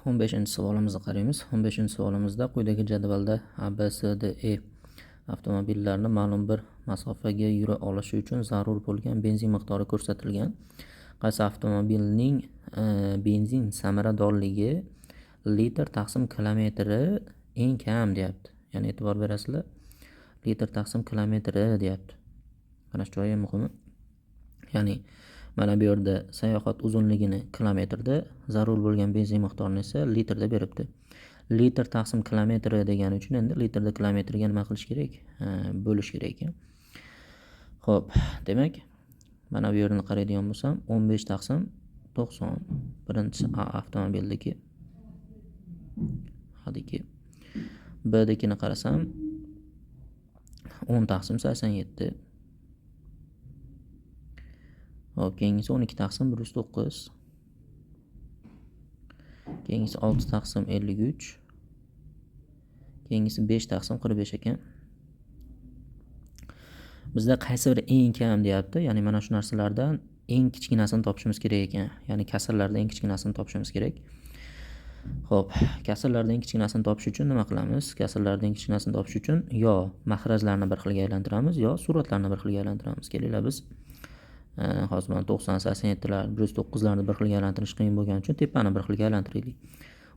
15-savolimizni qaraymiz. 15-savolimizda quyidagi jadvalda A, B, C, D, E avtomobillarini ma'lum bir masofaga yura olishi uchun zarur bo'lgan benzin miqdori ko'rsatilgan. Qaysi avtomobilning benzin samaradorligi litr taqsim kilometri eng kam deyapti. Ya'ni e'tibor berasizlar, litr taqsim kilometri deyapti. Mana shu joyi muhimi. Ya'ni mana bu yerda sayohat uzunligini kilometrda, zarur bo'lgan benzin miqdorini esa litrda beribdi. Litr taqsim kilometri degani uchun endi litrda kilometrga nima qilish kerak? Bo'lish kerak ekan. Xo'p, demak, mana bu yerni qaraydigan bo'lsam, 15 taqsim 90 birinchi A avtomobildagi, A'dagi. Bdagini qarasam 10 taqsim 87. Hop, keyingisi 12 taqsim 109. Keyingisi 6 taqsim 53. Keyingisi 5 taqsim 45 ekan. Bizda qaysi biri eng kam deyapti. Ya'ni mana shu narsalardan eng kichkinasini topishimiz kerak ekan. Ya'ni kasrlardan eng kichkinasini topishimiz kerak. Xo'p, kasrlardan eng kichkinasini topish uchun nima qilamiz? Kasrlardan eng kichkinasini topish uchun yo mahrajlarni bir xilga aylantiramiz, yo suratlarni bir xilga aylantiramiz. Kelinglar biz hozir mana 90, 87lar, 109larni bir xilga aylantirish qiyin bo'lgani uchun tepani bir xilga aylantiraylik.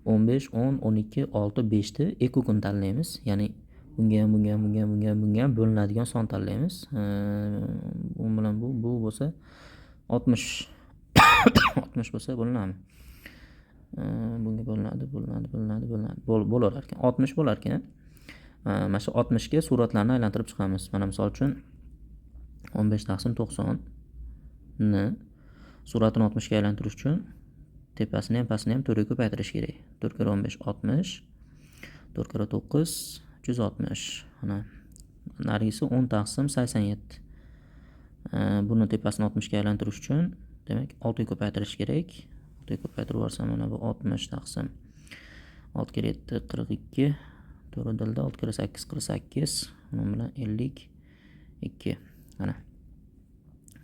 15, 10, 12, 6, 5 ni ekokun tanlaymiz. Ya'ni bunga ham, bunga ham, bunga ham, bunga ham, bunga ham bo'linadigan son tanlaymiz. Bu bilan bu bo'lsa 60, 60 bo'lsa bo'linadimi? Bunga bo'linadi, bo'linadi, bo'linadi, bo'linadi. Bo'lar ekan. 60 bo'lar ekan. Mana shu 60 ga suratlarni aylantirib chiqamiz. Mana misol uchun 15 taqsim 90 ni suratini 60 ga aylantirish uchun tepasini ham, pastini ham 4 ga ko'paytirish kerak. 4 karra 15 60, 4 karra 9 360. Mana narigisi 10 taqsim 87. Buni tepasini 60 ga aylantirish uchun demak 6 ga ko'paytirish kerak. 6 ga ko'paytirib yuborsam mana bu 60 taqsim 6 karra 7 42, 4 dilda 6 karra 8 48, buning bilan 52. Mana.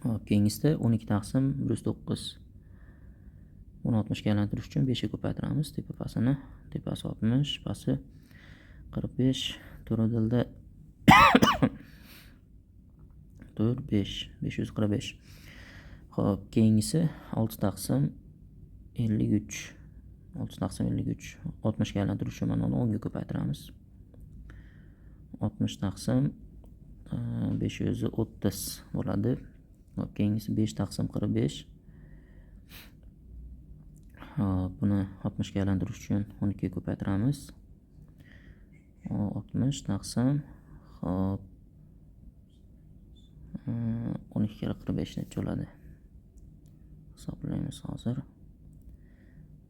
Hop, keyingisida 12 taqsim 109. Buni 60 ga aylantirish uchun 5 ga ko'paytiramiz. Tepa pastini, tepasi 60, pasti 45, 4 dilda 4 5, 545. Xo'p, keyingisi 6 taqsim 53. 6 taqsim 53 60 ga aylantirish uchun mana uni 10 ga ko'paytiramiz. 60 taqsim 530 bo'ladi. Hop, keyingisi 5 taqsim 45. Hop, buni 60 ga aylantirish uchun 12 ga ko'paytiramiz. 60 taqsim, hop, 12 karra 45 necha bo'ladi? Hisoblaymiz hozir.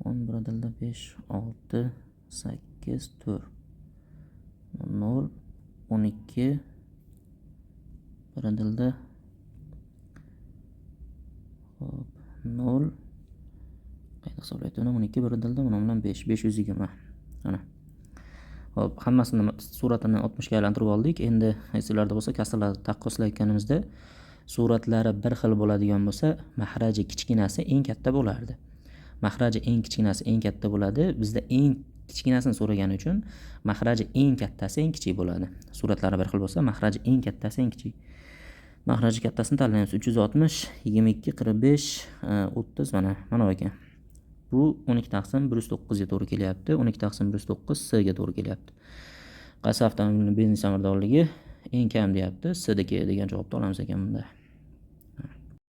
10 bir dilda 5, 6, 8, 4, 0, 12 bir dilda, hop, 0, qayta hisoblayapman, 12 bir dilda, buni bilan 5, 520. Mana. Hop, hammasini suratini 60 ga aylantirib oldik. Endi esinglarda bo'lsa, kasrlarni taqqoslayotganimizda suratlari bir xil bo'ladigan bo'lsa, mahraji kichkinasi eng katta bo'lardi. Mahraji eng kichkinasi eng katta bo'ladi. Bizda eng kichkinasini so'ragani uchun mahraji eng kattasi eng kichik bo'ladi. Suratlari bir xil bo'lsa, mahraji eng kattasi eng kichik. Mahraji kattasini tanlaymiz. 360, 22, 45, 30, mana bu ekan. Bu 12 taqsim 109 ga to'g'ri kelyapti. 12 taqsim 109 C ga to'g'ri kelyapti. Qaysi avtomobilning benzin samaradorligi eng kam deyapti. C dagi degan javobni olamiz ekan bunda.